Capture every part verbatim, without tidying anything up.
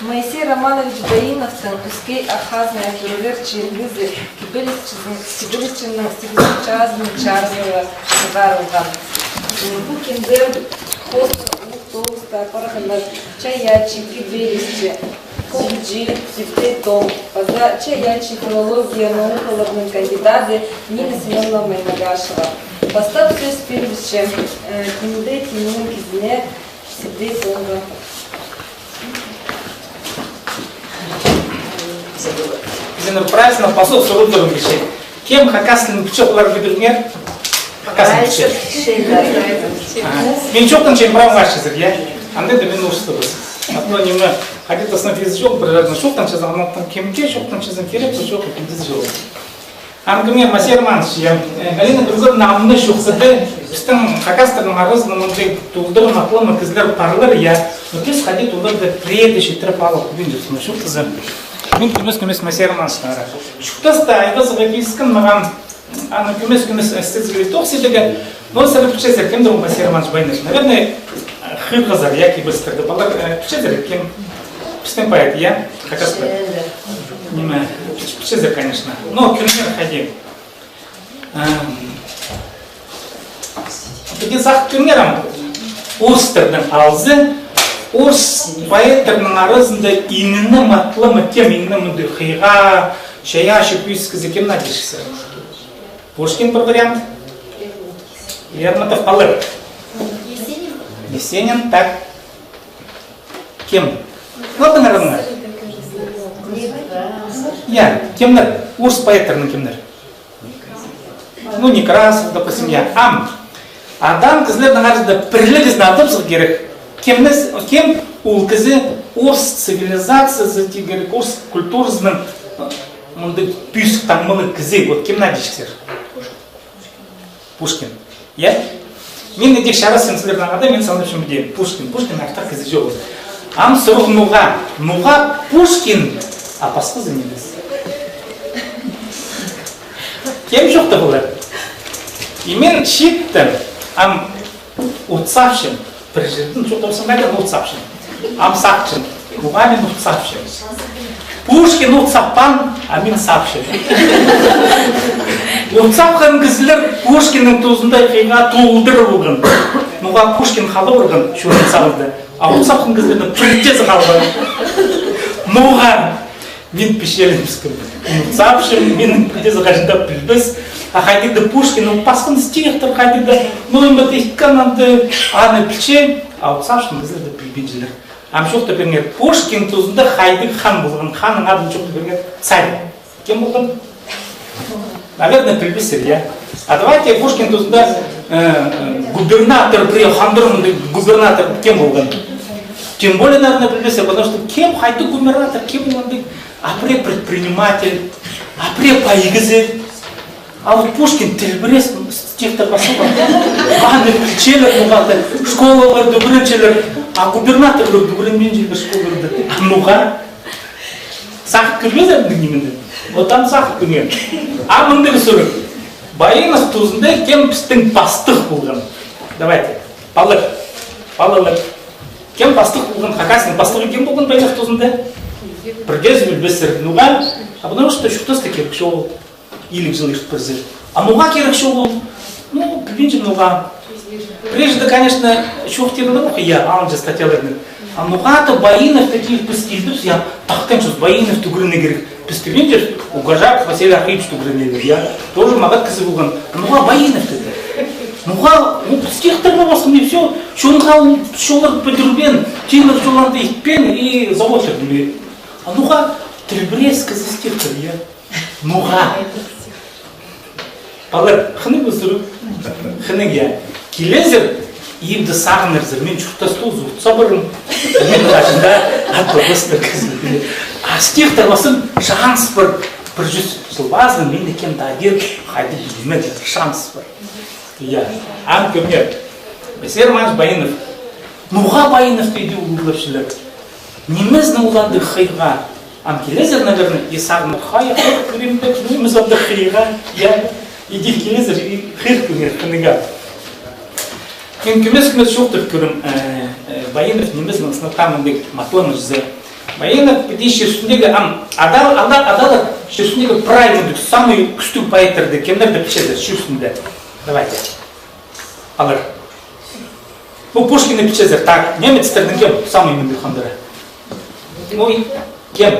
Моисей Романович Баиновтың «Ӧскей ах хазна» тӧрігер чиріглізі кибелісчізін, кибелісчінің сигізінҷі чазының чарызы ла сығарылған. Пу кинде хоостар, улуғ тоғыстар парғаннар: чайаачы, кибелісчі, хобыҷы Евтей Том, паза чайаачы, филология наукаларының кандидаты Нина Семёновна Маймагашева. Пастап сӧс пирілче, э, кинде тимнің кізіне, Евтей Томға. Сен правильно пазох сурығ турған кізі. Кем хакас тілін пілче, олар пілдіріңер? Хакас тілін пілче. Ага. Мин чоохтанчам, прям варчызар, я? Анда да мин орыстығ. А то ниме, хайди-да сынап езі чоғыл, пір чоохтанчазың, анаң кемге чоохтанчазың, кирек пе, чох па, пілдізі чоғыл. Ам кӧріңер, Моисей Романович, я, э, Галина Григорьевна, ам ны чоохтады, пістің хакастарның аразында мындағ толдырым, атлама кізілер парлар, я. Но піс хайди-да оларны пірее дее читіріп алып, кӧбеен чоохтаза. Мин кӧмес-кӧмес Моисей Романовичтең ара. Чуртаста айғазығға киліскен мағаа, аны кӧмес-кӧмес істезіг килді, тоғыс идерге. Но сірер пілчезер, кемдір ол Моисей Романович Баинов. Наверное, хығырғазар, я, кибелістерді. Палалар, э, пілчезер, кем? Пістің поэт, я? Хакас поэт. Ниме, піл-, пілчезер, конечно. Но кӧріңер хайди. Ам, піди сағып кӧріңер ам. Орыстарның алызы, орыс поэттернің аразында иң ниме, атлама кем, иң ниме мындағ хыйға, чайаачы пӧзік кізі, кем на дирзер? Пушкин пір вариант. Лермонтов, палалар. Есенин. Есенин, так. Кем? Ну, тыңарыңар. Я, кемнер? Орыс поэттернің кемнер? Ну, Некрасов, допустим, я. Ам. Анаң кізілернің аразында пірліг кізіні адап сығар кирек. Кем, кем ол кізі орыс цивилизациязы тирге кирек, орыс культуразының, э, мындағ пӧзік таңмалығ кізі, вот кем на дирзер? Пушкин. Я? Мин идӧк чарасчам сірернең хада, мин санапчам піди. Пушкин, Пушкин артых кізі чоғыл. Ам сурығ ноға. Ноға Пушкин, а пасхазы нимес? Кем чоохтап полар? И мин читтім, ам от сапчам. Пір чирдең чоохтапчам, хайдаң от сапчам. Ам сапчам. Ноға мин от сапчам? Пушкин от саппаан, а мин сапчам. От сапхан кізілер Пушкиннің тузында хыйға толдыра полған. Ноға Пушкин хал парған чурын сағында, а от сапхан кізілернің пірдеезі халбаан. Ноға? Мин пичеллемескем. От сапчам, минің пірдеезі хаҷан даа пілбес. А хайдағ-да Пушкиннің пасхан стихтар хайдағ-да, ну, ниме иткен анда, аны пілче, а от сапчам кізілер дее пілбинчелер. Ам чоохтап пиріңер, Пушкин тузында хайдағ хан полған, ханның адын чоохтап пиріңер, царь. Кем полған? Наверное, пілбессер, я? А давайте Пушкин тузында, э, э, губернатор, пірее хандыр мындағ губернатор кем полған? Тем более, наверное, пілбессер, потому что кем хайдағ губернатор, кем полған дее, а пірее предприниматель, а пірее пай кізі. А вот Пушкин тілбірес стихтар пас салған. Аны пілчелер, ноға-да школаларда ӱгренчелер, а губернаторлар ӱгренминчелер школаларда. А ноға? Сағып кӧрбезер ниме-де? Вот ам сағып кӧрген. А мындағ сурығ. Баинов тузында кем пістің пастығ полған? Давайте. Палалар. Палалар. Кем пастығ полған? Хакасияның пастығы кем полған Баинов тузында? Пірдеезі пілбессер. Ноға? А потому что чуртаста кирек чоғыл. Илиг чыл ирт пирзе. А ноға кирек чоғыл? Ну, пілбинчем ноға. Прежде, конечно, чоохтирға ох, я, алынҷа статьяларны. А ноға-да Баиновты тіп піс килдібіс, я, тахтанчабыс, Баиновты ӱгренерге кирек. Піс тіпчебіс, Угажапов Василий Архиповичті ӱгренерге, я. Тоже мағат кізі полған. А ноға Баиновты тіп? Ноға, ну, стихтарға пасхан, и всё. Чонға чоллар пӱдірбеен, тимір чолларны итпеен, и заводтар ниме. А ноға тілбірес кізі стихтар, я. Ноға? Палалар, хынығ пу сурығ? Хынығ, я. Килезер, ибде сағынарзар, мин чуртаста узух сабырым. Мин хаҷан даа атпабыстыр кізі. А стихтар пасхан шанс пар, пір чӱс чыл пазынаң мині кем даа кир, хайди пілбеен, шанс пар. Я. Ам кӧріңер. Моисей Романович Баинов. Ноға Баиновты иди улуғлапчалар? Нимезіне ол андағ хыйға? Ам килезер, наверное, и сағынар, хай, хай, кӧрем пе, нимезіне ол андағ хыйға, я, иди килезер, и хығыр кӧріңер, хынығ. Мин кӧмес-кӧмес чоохтап кӧрем, э, э, Баинов нимезінің сынап таа мындағ матап алғанын. Баянов піди чир ӱстӱндегі, ам, адал, адал, адал, чир ӱстӱндегі прай мындағ самый кӱстіг поэттарны кемнерні пілчезер чир ӱстӱнде? Давайте. Алар. Ну, Пушкинні пілчезер, так, немецтернің кем самый мындағ хандыра? Ну, кем?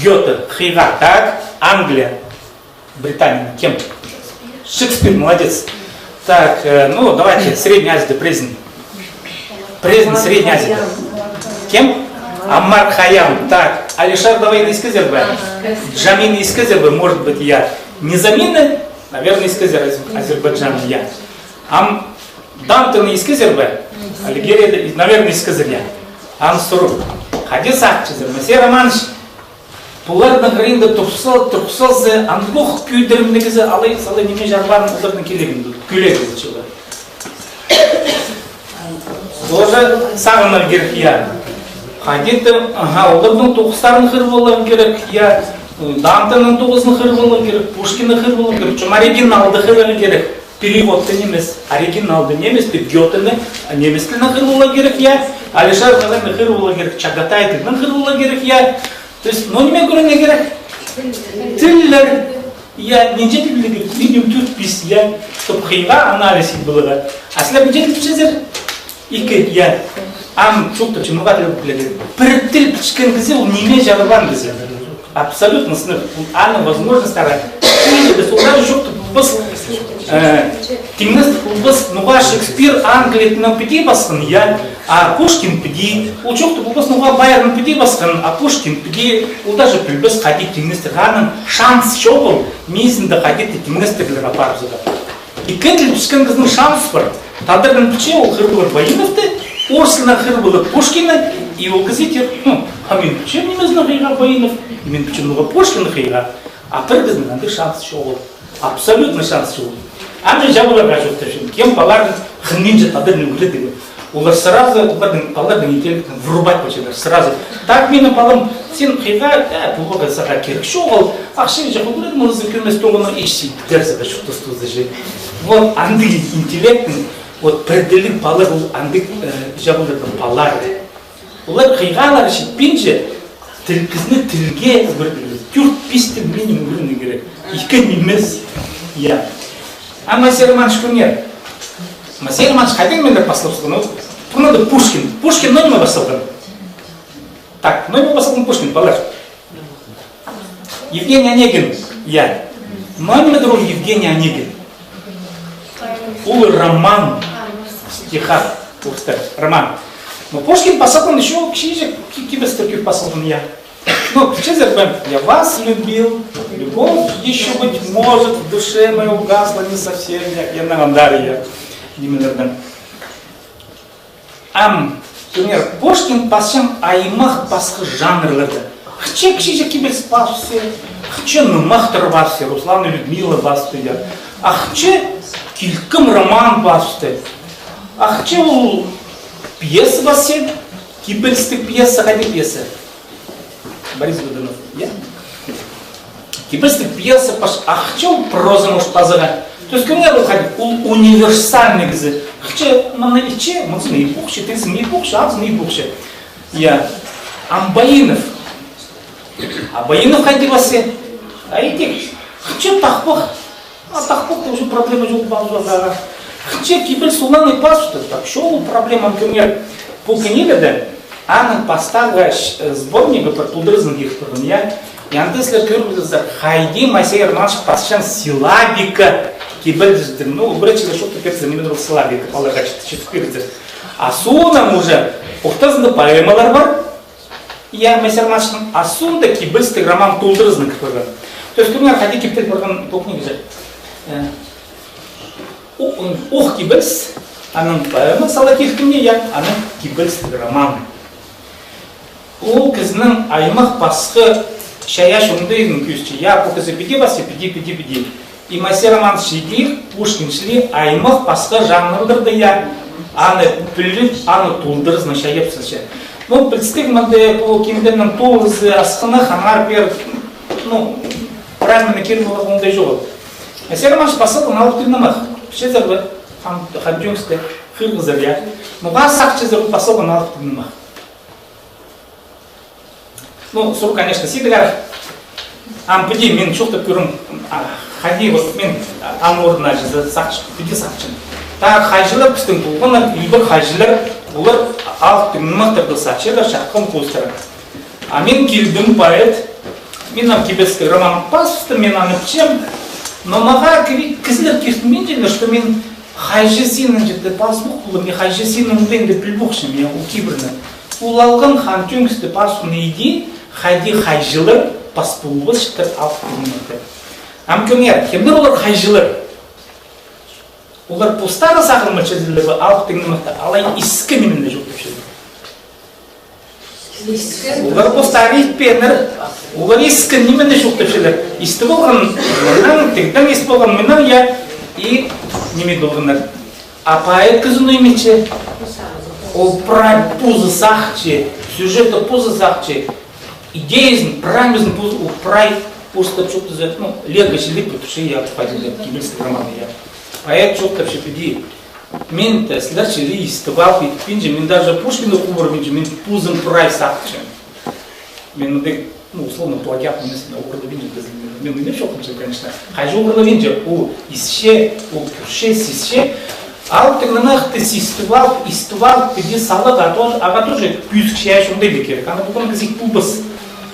Гёте, хыйға, так, Англия. Британияның кем? Шекспир, молодец. Так, э, ну, давайте, Средняя Азия, Презин. Презин, Средняя Азия. Кем? Омар Хайям. Так, Алишер Наваины искезер бе? Джамині искезер бе? Может быть, я. Низамині, наверное, искезер, Азер-, Азербайджанны, я. Ам Дантені искезер бе? Алигьерияны, наверное, искезер, я. Ам сурығ. Хайди сағынчазар, Моисей Романович, пуларның хыринда турза, турза, андох кӧдірімніг кізі, алай-салай ниме чарбаан, оларның килегін, кӧлегін чыла. Тоже сағынарға кирек, я. Хайди-да, аха, оларның тоғыстарын хығырарға кирек, я. Дантенің тоғызын хығырарға кирек, Пушкинні хығырарға кирек, чоохтап оригиналды хығырарға кирек. Переводты нимес, оригиналды нимес, тіп Гётені немец тілінең хығырарға кирек, я. Алишер Наваины хығырарға кирек, чагатайның хығырарға кирек, я. То есть, ну, ниме кӧрерге кирек? Тіллер. Я, нинҷе тіл пілерге кирек? Минимум тӧрт-пис, я. Чтоб хыйға анализ ит поларға. А сірер нинҷе тіл пілчезер? Ікі, я. Ам чоохтапчам, ноға тіл пілерге кирек. Пір тіл пілчеткен кізі, ол ниме чарбаан кізі. Абсолютно сынап, аның возможностьтары. Піс олар чоохтап полбас, э, тиңнестір полбас, ноға Шекспир Англияны піди пасхан, я, а Пушкин піди. Ол чоохтап полбас, ноға Байрон піди пасхан, а Пушкин піди. Ол даже пілбес, хайди тиңнестір. Аның шанс чоғыл, мин сағынчам, хайди тиңнестірлер апарыбызарға. Ікі тіл пілчеткен кізінің шанс пар. Тадарнаң пілче, ол хығыр полар Байыновты, орыс тілінең хығыр полар Пушкинні, и ол кізі тер, ну, а мин пілчем, ниме сынап хыйға Байынов, мин пілчем, ноға Пушкинні хыйға, а пір кізінің андағ шанс чоғыл. Абсолютно шанс чоғыл. Ам чабыларға чоохтапчам, кем палалар хынминча тадарнаң ӱгредерге. Олар сразу, оларның, палаларның интеллектін вырубать полчалар сразу. Так, минің палам, син хыйға, э, пу поларға сағаа кирек чоғыл, ахча чох, ӱгредім, ол ізі кӧмес тоғынар, исчі, дерзі бе чуртас тузы же. Вот, андағ интеллектің, вот, пірділіг палалар, ол андағ, э, чабылдырдың палалары. Олар хыйғалары читпинче, тіл, кізіні тілге ӱгредерге. Тӧрт-пис тіл минимум ӱгренерге кирек. Ікі нимес. Я. А Моисей Романович кӧріңер. Моисей Романович хайдаң нимедең пас салған? Ну, пу мында Пушкин. Пушкин ноо ниме пас салған? Так, ноо ниме пас салған Пушкин, палалар? Евгений Онегин, я. Ноо нимедір ол Евгений Онегин? Ол роман в стихах, орыстап, роман. Но Пушкин пас салған ещё кічіҷек, ки-, кибелістер кӧп пас салған, я. Ну, пілчезер бе, «Я вас любил, любовь ещё, быть может, в душе моей угасла не совсем», я, я, аннаң андар, я, нимелердең. Ам, кӧріңер, Пушкин пасчаң аймах пасха жанрларда. Хынча кічіҷек кибеліс пасча, хынча нымахтар пасча, Руслан и Людмила пасты, я. А хынча килкім роман пасты. А хынча ол пьеса пасча, кибелістіг пьеса, хайдағ пьеса? Борис Годунов, я? Кибелістіг пьеса пас, а хынча ол проза, может, пазарға. То есть, кӧріңер, ол хайди, ол универсальный кізі. Хынча мыны итче, мынзын ит полча, тізін ит полча, азын ит полча. Я. Ам Байынов. А Байынов хайди пасча? А итче. Хынча тахпах. А тахпах тоже проблема чоғыл пазарға. Хынча кибеліс уланы пасты, так что ол проблема, кӧріңер. Пу книгада аның пастағы, э, сборнигі пар, толдыразынаң киріп парған, я. И анда сірер кӧрерзер, хайди Моисей Романович пасчаң силлабика кибелістіг, ну, грекчеде чоохтап пирзер, ниме ол силлабика, палаларға чит-, читіп пирзер. А соонаң уже ортазында поэмалар пар. Я, Моисей Романовичтің, а соонда кибелістіг роман толдыразынаң кіріп парған. То есть, кӧріңер, хайди киптеліп парған пу книга. Э, о-, ох кибеліс, анаң поэма сала киркіне, я, анаң кибелістіг роман. Ол кізінің аймах пасха чайаачы оңдайын кӧзітче, я, пу кізі піди пасча, піди, піди, піди. И Моисей Романович идӧк, Пушкин чіли аймах пасха жанрларда, я, аны піліп, аны толдыразынаң чайап салча. Ну, пілістіг, мында пу киңдернің тоғызы асхынах, аннаңар пеер, ну, правильно киріп аларға оңдай чоғыл. Моисей Романович пас салған алыптығ нымах. Пілчезер бе? Хан-, Хан Чӧңісті хығырғазар, я. Ну, ноға сағынчазар, ол пас салған алыптығ нымах? Ну, сурығ, конечно, сидік ар. Ам піди мин чоохтап кӧрем, а, хайди вот мин, а, ам орнына чізе сағынчам, піди сағынчам. Таа хайҷылар пістің полғаннар, ӱлбір хайҷылар, олар алыптығ нымахтарны сағынчалар, чатхан хоостыра. А мин килдім, поэт, мин ам кибелістіг роман пазыбыстым, мин аны пілчем. Но мағаа кізі-, кізілер киртінминчелер, что мин хайҷы синін чіті пазыбох полам, мин хайҷы синін ундайын даа пілбохчам, я, ол кибірні. Ол алған хан тӧңісті пазыбын иди, хайди хайҷылар пас полбасчатыр алыптығ нымахты. Ам кӧріңер, кемнер олар хайҷылар? Олар постары сағынмалчадырлар ба алыптығ нымахты, алай искі нимені чоохтапчалар. Олар постары итпееннер, олар искі нимені чоохтапчалар. Истіп алған, мыннаң, тігдең истіп алған, мыннаң, я, и ниме полғаннар. А поэт кізі ниме итче? Ол прай позы сағынча, сюжеті позы сағынча, идеязын, прай мизін позы, ол прай орыстап чоохтаза, ну, лего чіли пӱдірче, я, кибелістіг романны, я. Поэт чоохтапча піди. Мин тее сірер чіли истіп алып итпинчем, мин даже Пушкинні хубырбинчам, мин позым прай сағынчам. Мин мындағ, ну, условно, плагиат нимес, мин ӧңгірлебинчем, мин, мин ниме чоохтапчам, конечно. Хайҷы ӧңгірлебинче, ол исче, ол кӧрче, сисче. Алыптығ нымахты истіп алып, истіп алып, піди саларға, а то, ағаа тоже пӧзік чайаачы оңдай даа кирек. Аны полған кізі ит полбас.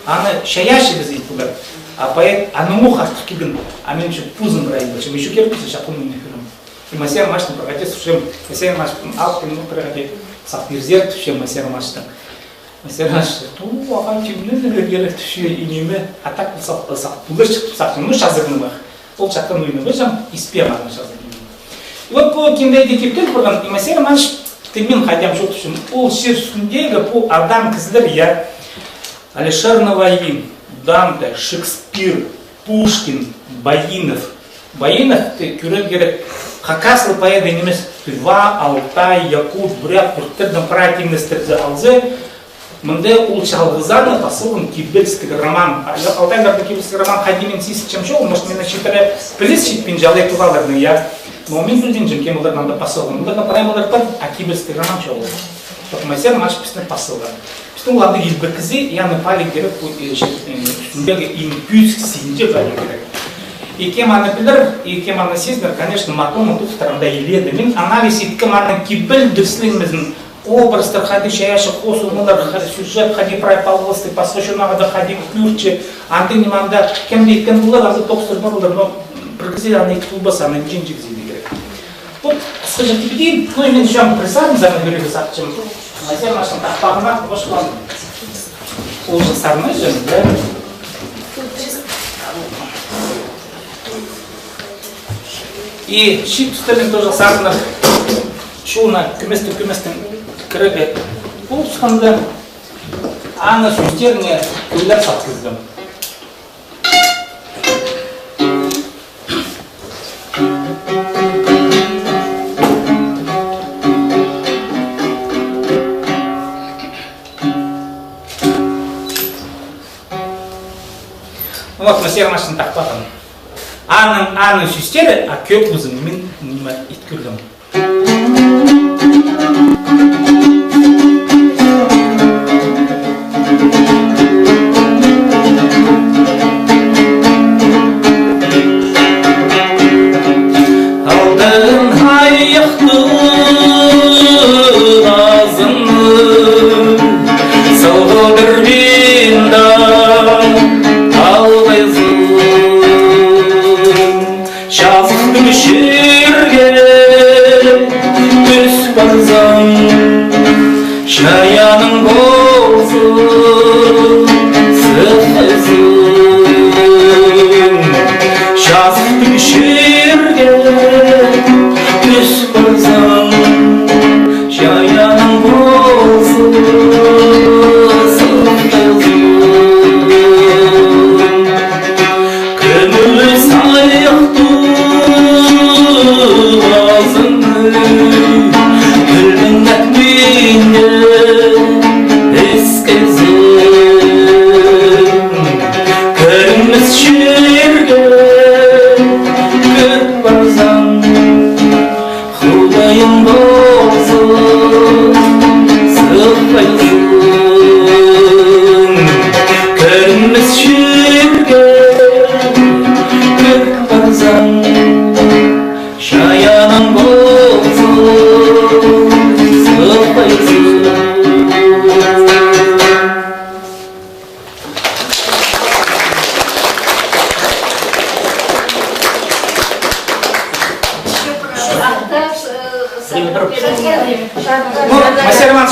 Аны чайаачы кізі ит полар. А поэт анаң ох артых килген, а мин ещё позым прай пілчем, ещё кирек пілчем, чатхан нимені кӧрем. И Моисей Романыч пістің пір хати сурчам, Моисей Романыч, алыптығ нымахты пір хати сағып пирзер тіпчем Моисей Романычтаң. Моисей Романыч, ту, ағаа, кемнең іле кирек тіпче, и ниме, а так ол сағып, сағып полар чіт тіп сағынчам, ну, чазағ нымах. Ол чатхан нимені пілчем, испеем аны чазағ нимені. И вот пу кинде дее киптеліп парған, и Моисей Романыч, ти мин хайди ам чоохтапчам, ол чир ӱстӱндегі пу адам кізілер, я, Алишер Навои, Данте, Шекспир, Пушкин, Баинов. Баиновты кӧрер кирек, хакаслы поэт нимес, тыва, алтай, якут, бурят, тӱрктердең прай тиңнестірзе алза, мында ол чалғызаң пазылған кибелістіг роман. А, я, алтайларның кибелістіг роман хайди, мин сизінчем чоғыл, может, мині читіре піліс читпинче алай туваларның, я. Но мин пілбинчем, кем оларның анда пазылған. Оларның прай олар пар, а кибелістіг роман чоғыл. Вот Моисей Романыч пістің пазылған. Пістің оларны ӱлбіргізі, я, аны паалирға кирек, пу, э, че-, э, ӱстӱндегі иң пӧзік синде паалирға кирек. И кем аны пілер, и кем аны сизінер, конечно, Матоның тоғыстарында илееде. Мин анализ иткем, аның кибелдіг сіліг нимезін, образтар хайди чайаачы, хозылмалар, ха-, сюжет хайди прай палғалыстығ, пасха чоннарда хайди кӧрче, андағ ниме анда кем дее иткен полар, андағ тоғыстар пар полар, но пір кізі аны ит полбас, аны нинҷе кізі идерге кирек. Вот, хысхаҷахти піди, ну, и мин чоохтап пір сарын сағам кӧрерге сағынчам. Моисей Романычтың тахпағына хосхан. Ол же сарнай же, да? И чиит тустарнаң тоже сарнап, чоны кӧместең-кӧместең кірерге полысханда, аның сӧстеріне кӧллер сап кирдім. Вот, Моисей Романычтың тахпағы. Аның, аның сӧстері, а кӧп узын мин ниме ит кӧрдім. Алтын айахты азыны салғалдырбин да алғайзын. Чазыхтың чирге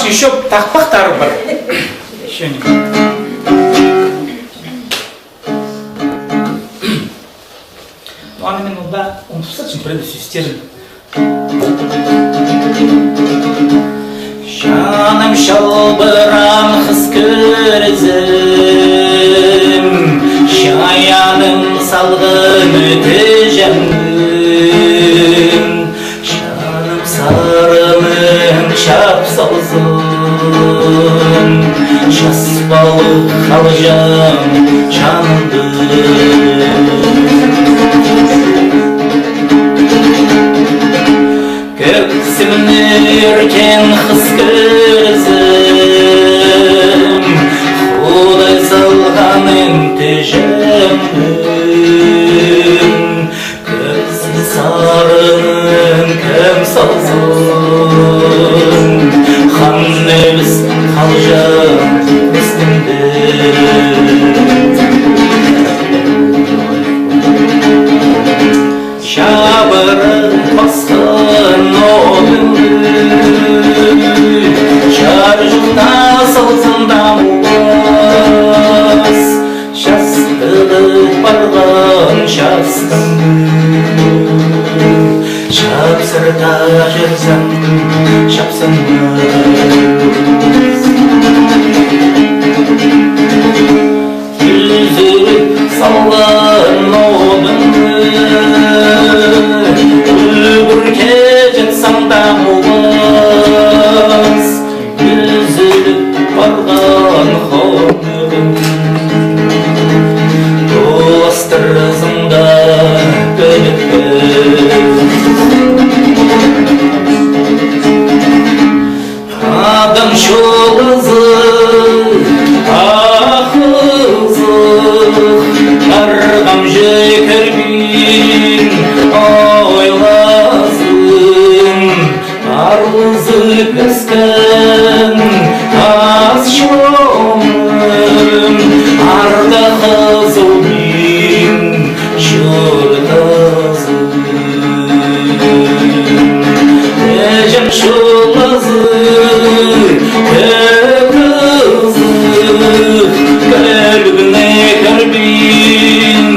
Ещё тахпахтар пар. Ещё не. Ну, аны мин онда омсатчам, пірее сӧстерін. Чаным чалбыраан хыс кӧрзем, чайаным салған тіҷемнің. Чаным сарыным чап салзын, час палып халҷаң чанымда. Кӧксімні ӧртеен хыс кӧрзем, Худай салғанын тіҷемнің. Кӧксім сарыным кӧм салзын, хан ӧбіс халҷаң ӱстӱнде. Чабырап пасхан одыңны чарҷыхта салзын, тамылбас. Частығ парған частығны чапсырта чӧрзем, чапсынмас. Кӱзіріп салған одыңны ӱгӱрте чатсаң, тамылбас. Кӱзіріп парған хонығым туластырзаң даа кӧнікпес. Адам чолазы, ах, ызых, арғам чӧкірбин ойлазын. Арлызып ӧскен ас чонын арда хызылбин чуртазын. Іҷем чолазы, кӧк ызых, кӧлігні кӧрбин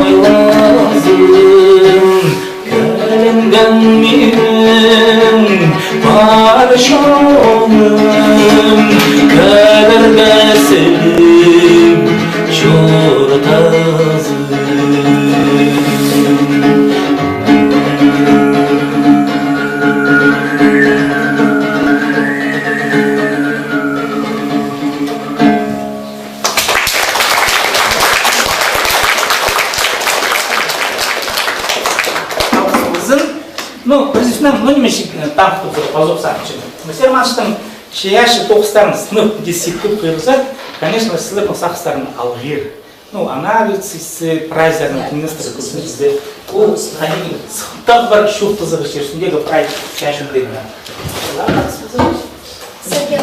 ойлазын. Кӧленген минің пар чоным, кӧдіргізіп чуртазын. Ну, пірсінең, ну, ниме чіли, э, таң тутып, пазох сағынчам. Сірер мыннаң чайаачы тоғыстарың сынап, дее сикіп хығырза, конечно, сірернің сағыстарың алғыр. Ну, ана ӧӧн сі прайзының книгазында кӧрзем, ол хайди сыхтағ пар, чуртазы чир ӱстӱндегі прай чачындағ. Сірерге